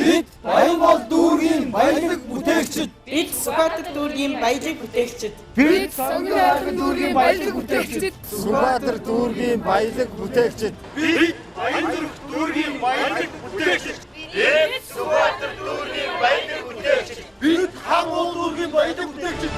Бид Баянбол дүүргийн баялаг бүтээгчид. Бид Сүхбаатар дүүргийн баялаг бүтээгчид. Бид Сонгон аймгийн дүүргийн баялаг бүтээгчид. Сүхбаатар дүүргийн баялаг бүтээгчид. Бид Баяндүрх дүүргийн баялаг бүтээгчид. Бид Сүхбаатар дүүргийн баялаг бүтээгчид. Бид Хан уул дүүргийн баялаг бүтээгчид.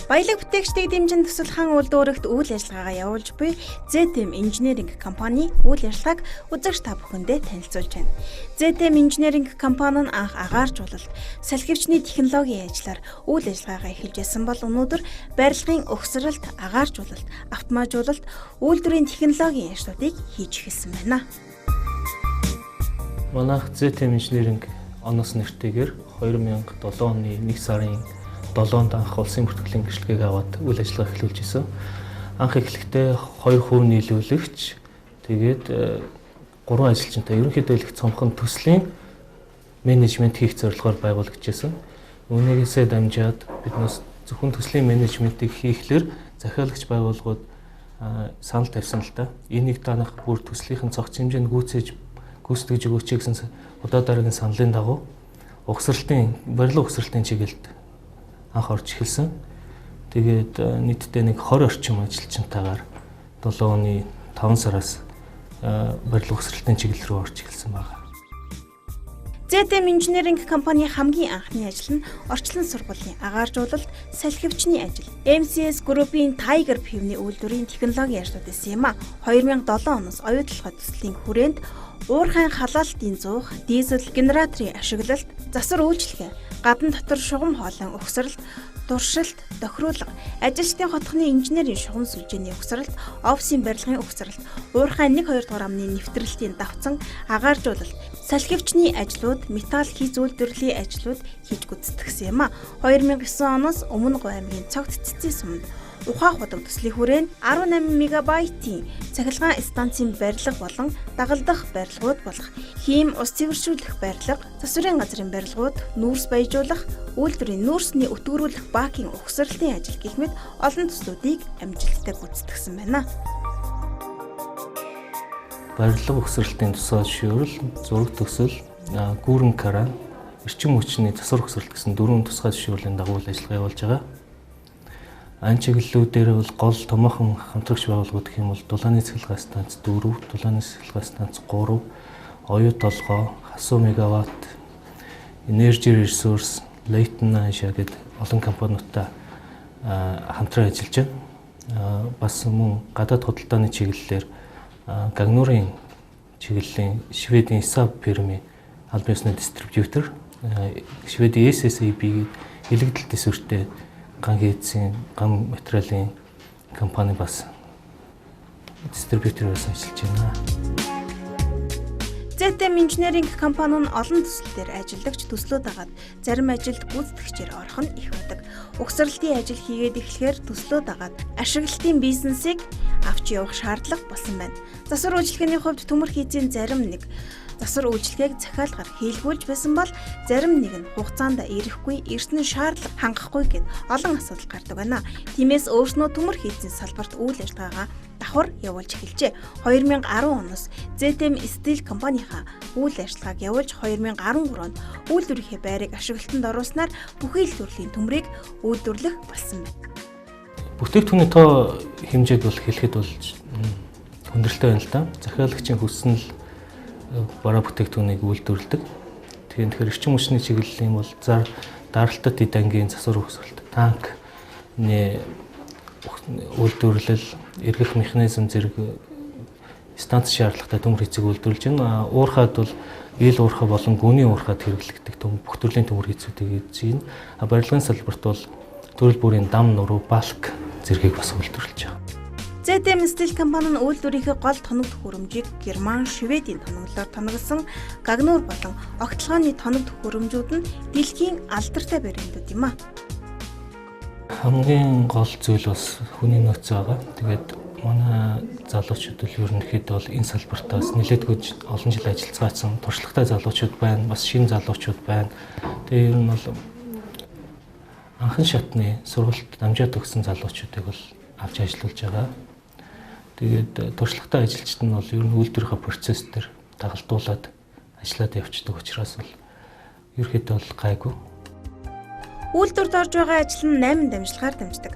Баялаг бүтээгчдийг дэмжин төсөл хан үйлдвэрт үйл ажиллагаагаа явуулж буй ZM Engineering компани үйл ажиллагааг үзэгч та бүхэндээ танилцуулж байна. ZM Engineering компани нь анх агааржуулалт, салхивчны технологийн ажлаар үйл ажиллагаагаа эхэлж байсан бол өнөөдөр барилгын угсралт, агааржуулалт, автоматжуулалт, үйлдвэрийн технологийн ажлуудыг хийж эхэлсэн байна. Манайх ZM Engineering оноос нэртэйгээр 2007 оны 1 сарын 7-нд анх улсын бүртгэлийн гэрчлэгийг аваад үйл ажиллагаа эхлүүлж исэн. Анх эхлэхдээ 2% нийлүүлэгч, тэгээд 3 ажилчинтай ерөнхийдөө их цомхон төслийн менежмент хийх зорилгоор байгуулагдчихсан. Үүнээсээ дамжаад биднээс зөвхөн төслийн менежментийг хийхлээр захиалагч байгууллагууд санал тавьсан л да. Энийг танах бүр төслийнхэн цогц хэмжээнд гүйцэтгэж өгөөч гэсэн удаа дараагийн саналын дагуу угсралтын барилга угсралтын чиглэлд анх орж эхэлсэн. Тэгээд нийтдээ нэг 20 орчим ажилчинтайгаар 7 оны 5 сараас барилга угсралтын чиглэл рүү орж эхэлсэн байна. ZM Engineering компани хамгийн анхны ажил нь орчлон сургуулийн агааржуулалт, салхивчны ажил, MCS Group-ийн Tiger пивны үйлдвэрийн технологийн ажлууд байсан юм а. 2007 оноос оюутлогын төслийн хүрээнд уурхайн халаалтын зуух, дизель генераторын ашиглалт, засвар үйлчилгээ, гадна дотор шугам хоолойн угсралт, туршилт, тохируулга, ажилчдын хотхны инженерийн шугам сүлжээний угсралт, офисын барилгын угсралт, уурхайн 1 2 дугаар амны нэвтрэлтийн давцан, агааржуулалт, салхивчны ажлууд, металл хийц үйлдвэрлэлийн ажлууд хийж гүйцэтгэсэн юм а. 2009 оноос Өмнө Говь аймгийн Цогт цэцгийн суманд ухаах удаг төслийн хүрээнд 18 мегабайтын цахилгаан станцын барилга болон дагалдах барилгууд болох хийм ус цэвэршүүлэх барилга, засварын газрын барилгууд, нүүрс баяжуулах, үйлдвэрийн нүүрсний өтгөрүүлэх бакийн угсралтын ажил гэх мэт олон төслүүдийг амжилттай гүйцэтгэсэн байна. Барилга угсралтын тусгай зөвшөөрөл, зураг төсөл, гүүрэн кран, эрчим хүчний засвар угсралт гэсэн дөрвөн тусгай зөвшөөрлийн дагуу ажиллагаа явуулж байгаа. Ан чиглэлүүдээр бол гол томоохон хамтрагч байгууллагууд гэх юм бол Дулааны цахилгаан станц 4, Дулааны цахилгаан станц 3, Оюу толгой, Хасуу мегаватт, Energy Resource, Leighton Asia гэдэг олон компаниудтай хамтран ажиллаж байна. Бас мөн гадаад худалдааны чиглэлээр Гагнуурын чиглэлийн Шведийн SAB фирмийн албан ёсны дистрибьютор, Шведийн SSAB гэдэг илэгдэл төсвөртэй ган хийцийн, ган материалын компани бас дистрибьютор байсан ажиллаж байна. ZM Engineering компани нь олон төсөл дээр ажиллагч төслөө дагаад зарим ажилд гүйцэтгэгчээр орох нь их байдаг. Угсралтын ажил хийгээд эхлэхээр төслөө дагаад ашиглалтын бизнесийг авч явах шаардлага болсон байна. Засвар үйлчилгээний хувьд төмөр хийцийн зарим нэг засвар үйлчилгээг захиалгаар хийлгүүлж байсан бол зарим нэг нь хугацаанд ирэхгүй, эрсэн нь шаардлага хангахгүй гэд олон асуудал гардаг байна. Тиймээс өөрснөө төмөр хийцийн салбарт үйл ажиллагаагаа давхар явуулж эхэлжээ. 2010 оноос ZM Steel компанийнхаа үйл ажиллагааг явуулж 2013 онд үйлдвэрийнхээ байрыг ашиглалтанд оруулснаар бүхий л төрлийн төмрийг үйлдвэрлэх болсон байна. Бүтээгдэхүүний тоо хэмжээг бол хэлэхэд бол хүндрэлтэй байна л да. Захиалагчийн хүссэн л бараа бүтээгдэхүүнийг үйлдвэрлэдэг. Тэгэхээр эрчим хүчний чиглэлийн бол даралтад эд ангийн засвар угсралт, танкны үйлдвэрлэл, эргэх механизм зэрэг станц шаардлагатай төмөр хийцийг үйлдвэрлэж байна. Уурхайд бол ил уурхай болон гүний уурхайд хэрэглэгдэх бүх төрлийн төмөр хийцүүдийг хийж байна. Барилгын салбарт бол төрөл бүрийн дам нуруу, балк зэргийг бас үйлдвэрлэж байгаа. ZM Steel компани нь үйлдвэрийнхээ гол тоног төхөөрөмжийг Герман, Шведийн тоноглолоор тоноглосон Гагнуур болон огтлогооны тоног төхөөрөмжүүд нь дэлхийн алдартай брэндүүд юм а. Хамгийн гол зүйл бас хүний нөөц байгаа. Тэгээд Манай залуучууд л ерөнхийдөө бол энэ салбартаас нэлээдгүй олон жил ажиллацгаасан туршлагатай залуучууд байна, бас шинэ залуучууд байна. Тэгээ ер нь бол анхан шатны сургалт дамжаад өгсөн залуучуудыг бол авч ажиллуулж байгаа. Тэгээд туршлагатай ажилчид нь бол ер нь үйлдвэрийнхээ процесс дээр дагалдуулаад ажиллаад явчихдаг учраас бол ерөнхийдөө бол гайгүй. Үйлдвэрт орж байгаа ажил нь 8 дамжлагаар дамждаг.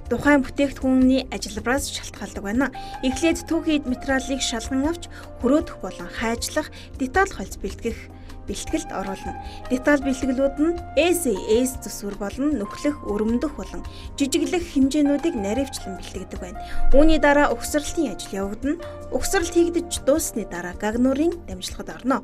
Тухайн бүтээгдэхүүний ажилбараас шалтгаалдаг байна. Эхлээд түүхий эд материалыг шалган авч хөрөөдөх болон хайжлах, деталь холц бэлтгэх бэлтгэлд оруулна. Деталь бэлтгэлүүд нь SAS төсвөр болон нөхлөх, өрөмдөх болон жижиглэх хэмжээнүүдийг наривчлан бэлтгэдэг байна. Үүний дараа угсралтын ажил явагдана. Угсралт хийгдэж дууссаны дараа гагнуурын дамжлагад орно.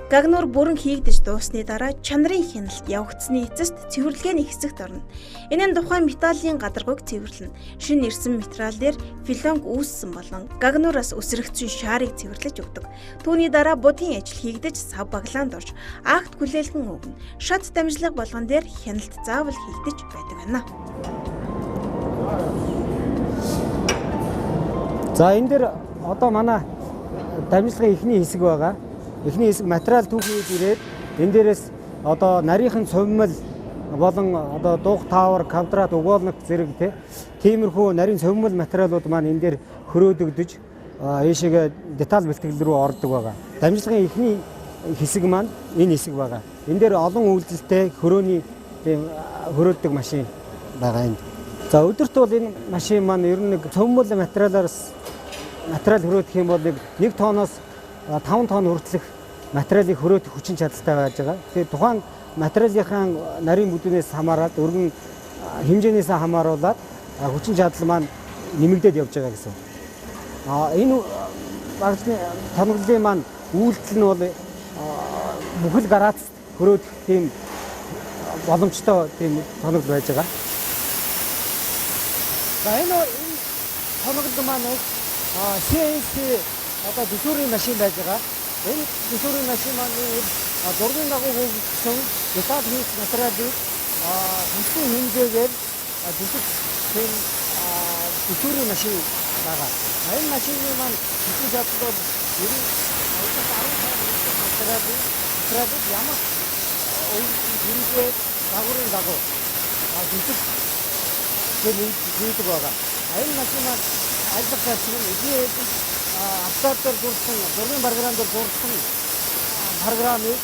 Гагнуур бүрэн хийгдэж дууссаны дараа чанарын хяналт явагдсаны эцэст цэвэрлэгээний хэсэгт орно. Энэ нь тухайн металлын гадаргууг цэвэрлэнэ. Шинэ ирсэн материал дээр филонг үүссэн болон гагнуураас өсрөгдсөн шаарыг цэвэрлэж өгдөг. Түүний дараа будгийн ажил хийгдэж сав баглаанд орж акт хүлээлгэн өгнө. Шат дамжлага болгон дээр хяналт заавал хийгдэж байдаг байна. За энэ дээр одоо манай дамжлагын эхний хэсэг байгаа. Эхний хэсэг материал түүхийд ирээд энэ дээрээс одоо нарийнхан цовмол болон одоо дуух таавар, квадрат, угуолног зэрэг тиймэрхүү нарийн цовмол материалууд маань энэ дээр хөрөөдөгдөж ийшээгээ деталь бэлтгэл рүү ордог байгаа. Дамжлагын эхний хэсэг маань энэ хэсэг байгаа. Энэ дээр олон үйлдэлтэй хөрөөний тийм хөрөөддөг машин байгаа энд. За өдөрт бол энэ машин маань ер нь нэг цовмол материалаас материал хөрөөдөх юм бол нэг тонноос 5 тонн хүртэлх материалыг хөрөөдөх хүчин чадалтай байж байгаа. Тэгэхээр тухайн материалынхаа нарийн бүдүүнээс хамаарат өргөн хэмжээнээс хамааруулаад хүчин чадал маань нэмэгдээд явж байгаа гэсэн. Энэ багцны тоноглолын маань үйлдэл нь бол бүхэл гараац хөрөөдөх тийм боломжтой тийм тоноглол байж байгаа. За энэ тоноглол маань CNC одоо төсвөрийн машин байж байгаа. Энэ төсвөрийн машин маань зургийн дагуу бүрдсэн деталь хийх материалыг хүссэн хэмжээгээр зүсэх тийм төсвөрийн машин байгаа. Энэ машины маань хүчин чадал бол ер нь 15 материалыг ямар хэмжээ загварын дагуу зүсэх тийм хийдэг байгаа. Энэ машин маань ажиллах зарчим нь эдийн автомат дээр зурсан, зургийн програм дээр зурсан програмыг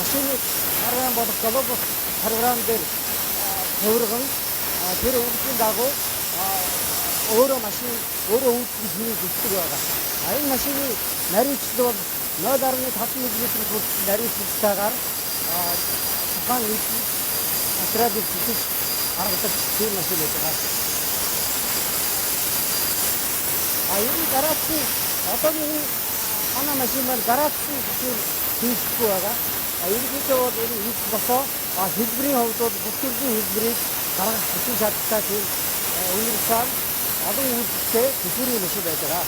машины програм болох глобал програм дээр хувирган тэр үйлдэлийн дагуу өөрөө машин өөрөө үйлдэл хийх гэсэн байгаа. Энэ машины наривчлал бол 0.5 мм хүртэл наривчлалтайгаар тухайн материалыг зүсэж гаргадаг тийм машин байж байгаа. Ер нь гараацын одоогийн энэ манай машин маань гараацын төсвөр хийхгүй байгаа. Ерөнхийдөө бол энэ хийх босоо хэлбэрийн хувьд бол бүх төрлийн хэлбэрийг гаргах хүчин чадалтай тийм универсал олон үйлдэлтэй төсвөрийн машин байж байгаа.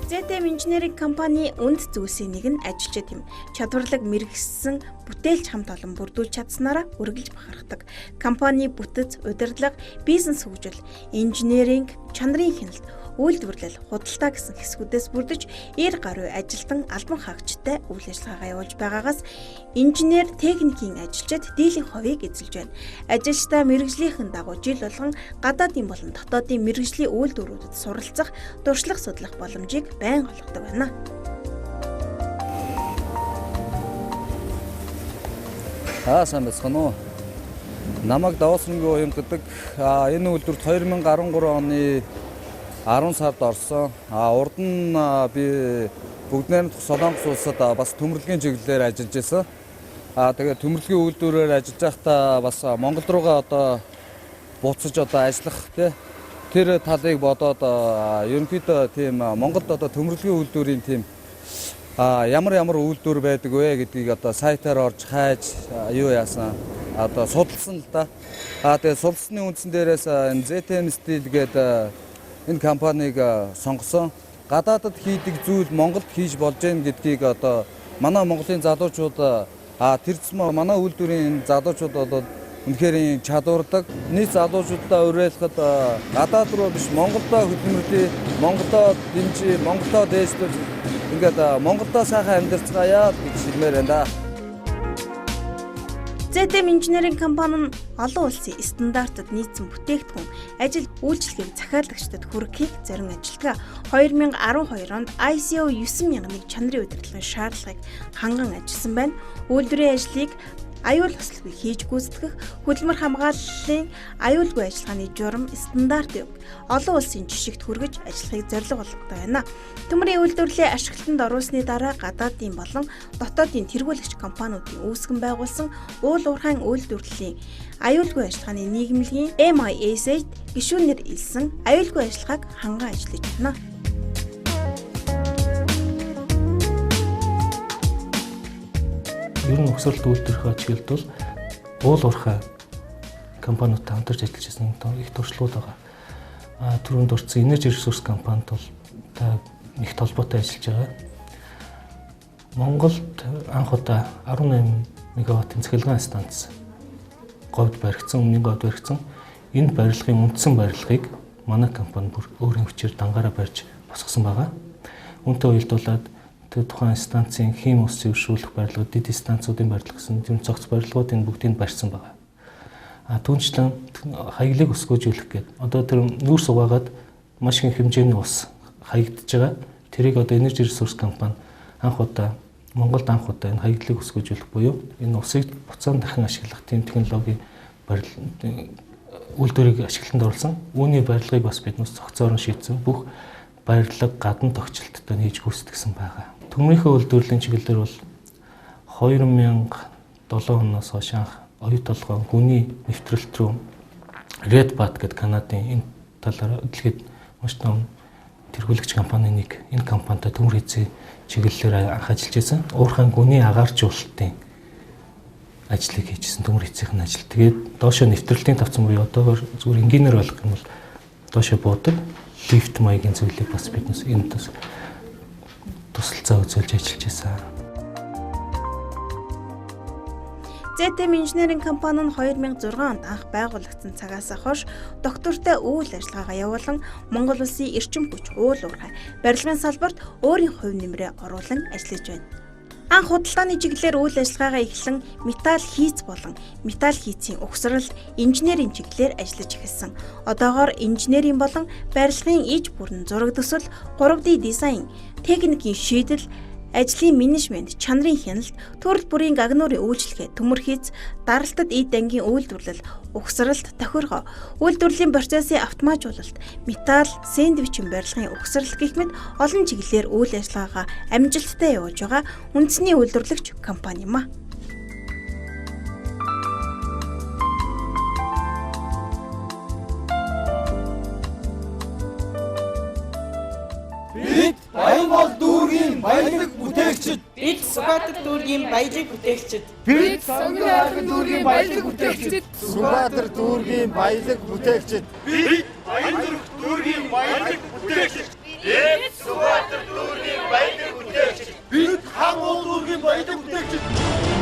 ZM инженеринг компани үнд зүйлсийн нэг нь ажилчид юм. Чадварлаг мэргэссэн бүтээлч хамт олон бүрдүүлж чадсанараа үргэлж бахархдаг. Компани бүтэц, удирдлага, бизнес хөгжил, инженеринг, чанарын хяналт, үйлдвэрлэл, худалдаа гэсэн хэсгүүдээс бүрдэж 90 гаруй ажилтан албан хаагчтай үйл ажиллагаагаа явуулж байгаагаас инженер, техникийн ажилчид дийлэн хувийг эзэлж байна. Ажилчдаа мэргэжлийнхэн дагуу жил болгон гадаадын болон дотоодын мэргэжлийн үйлдвэрүүдэд суралцах, туршлага судлах боломжийг байнга олгодог байна. Сайн байцгаана уу? Намайг Даваасрангийн уян гэдэг. Энэ үйлдвэрт 2013 оны 10 сард орсон. Урд нь би Бүгд найрамдах Солонгос улсад бас төмөрлөгийн чиглэлээр ажиллаж байсан. Тэгээд төмөрлөгийн үйлдвэрээр ажиллаж байхдаа бас Монгол руугаа одоо буцаж одоо ажиллах тэр талыг бодоод ерөнхийдөө тийм Монголд одоо төмөрлөгийн үйлдвэрийн тийм ямар үйлдвэр байдаг вэ гэдгийг одоо сайтаар орж хайж юу яасан одоо судалсан л да. Тэгээд судалсны үндсэн дээрээс энэ ZM Steel гэдэг энэ компанийг сонгосон. Гадаадад хийдэг зүйл Монголд хийж болж гэн гэдгийг одоо манай Монголын залуучууд тэр зам манай үйлдвэрийн залуучууд бол үнэхээр чадвардаг. Нийт залуучуудаа уриалахад гадаад руу биш Монголдоо хөдөлмөрлөе, Монголдоо дэмжиж, Монголдоо дээшлүүлж ингээд Монголдоо сайхан амьдарцгаая гэж хэлмээр байна да. ZM инженеринг компани нь олон улсын стандартад нийцсэн бүтээгдэхүүн, ажил үйлчилгээг захиалагчдад хүргэхийг зорин ажилладаг. 2012 онд ISO 9001 чанарын удирдлагын шаардлагыг ханган ажилласан байна. Үйлдвэрийн ажлыг аюул ослгүй хийж гүйцэтгэх, хөдөлмөр хамгааллын аюулгүй ажиллагааны журам, стандартыг олон улсын жишгт хүргэж ажиллахыг зорилго болгодог байна. Төмрийн үйлдвэрлэлийн ашиглалтанд оруулсны дараа гадаадын болон дотоодын тэргүүлэгч компаниудын үүсгэн байгуулсан уул уурхайн үйлдвэрлэлийн аюулгүй ажиллагааны нийгэмлэгийн MISA-д гишүүнээр элсэн аюулгүй ажиллагааг ханган ажиллаж байна. Ер нь угсралт үйлдвэрийн чиглэлд бол уул уурхай компаниудтай хамтарч ажиллаж байсан их туршлагууд байгаа. Түрүүнд дурдсан Energy Resource компанид бол та их толботой ажиллаж байгаа. Монголд анх удаа 18 мегаваттын цахилгаан станц говьд баригдсан, өмнө говьд баригдсан. Энэ барилгын үндсэн барилгыг манай компани бүр өөрийн хүчээр дангаараа барьж босгосон байгаа. Үүнтэй уялдуулаад тэр тухайн станцын хим ус зэвшүүлэх барилга, дэд станцуудын барилга гэсэн тийм цогц барилгуудын бүгдийг барьсан байгаа. Түүнчлэн хаяглыг өсгөөжүүлэх гээд одоо тэр нүүрс угаагаад маш их хэмжээний ус хаягдж байгаа. Тэрийг одоо Energy Resource компани анх удаа Монголд анх удаа энэ хаяглыг өсгөөжүүлэх буюу энэ усыг буцаан дахин ашиглах тийм технологийн үйлдвэрийг ашиглалтанд оруулсан. Үүний барилгыг бас биднээс цогцоорон шийдсэн. Бүх барилга гадна тогтчлолттой хийж гүйцэтгэсэн байгаа. Төмрийнхөө үйлдвэрлэлийн чиглэлээр бол 2007 оноос хойш анх оюу толгой гүний нэвтрэлт рүү Red Bat гэдэг Канадын энэ талаар дэлхийд маш том тэргүүлэгч компани нэг энэ компанитай төмөр хийцээ чиглэлээр анх ажиллаж байсан. Уурхайн гүний агааржуулалтын ажлыг хийжсэн төмөр хийцийн ажил. Тэгээд доошо нэвтрэлтийн тавцан буюу одоогоор зүгээр энгийнээр болох юм бол доошо буудаг лифт маягийн зүйлийг бас биднес энэ тус тусалцаа үзүүлж ажиллаж байсан. ZM инженеринг компани нь 2006 онд анх байгуулагдсан цагаас хойш доктортой үйл ажиллагаагаа явуулан Монгол улсын эрчим хүч, уул уурхай, барилгын салбарт өөрийн хувь нэмрээ оруулан ажиллаж байна. Анх худалдааны чиглэлээр үйл ажиллагаагаа эхлэн металл хийц болон металл хийцийн угсрал, инженерийн чиглэлээр ажиллаж эхэлсэн. Одоогоор инженерийн болон барилгын иж бүрэн зураг төсөл, 3D дизайн, техникийн шийдэл, ажлын менежмент, чанарын хяналт, төрөл бүрийн гагнуурын үйлчилгээ, төмөр хийц, даралтад эд ангийн үйлдвэрлэл, угсралт, тохиргоо, үйлдвэрлэлийн процессын автоматжуулалт, металл, сэндвичийн барилгын угсралт гэх мэт олон чиглэлээр үйл ажиллагаагаа амжилттай явуулж байгаа үндэсний үйлдвэрлэгч компани юм а. Бид Баянбол дүүргийн баялаг бүтээгчид. Бид Сүхбаатар дүүргийн баялаг бүтээгчид. Бид Сонгон аймгийн дүүргийн баялаг бүтээгчид. Сүхбаатар дүүргийн баялаг бүтээгчид. Бид Баянзүрх дүүргийн баялаг бүтээгчид. Бид Сүхбаатар дүүргийн баялаг бүтээгчид. Бид Хан уул дүүргийн баялаг бүтээгчид.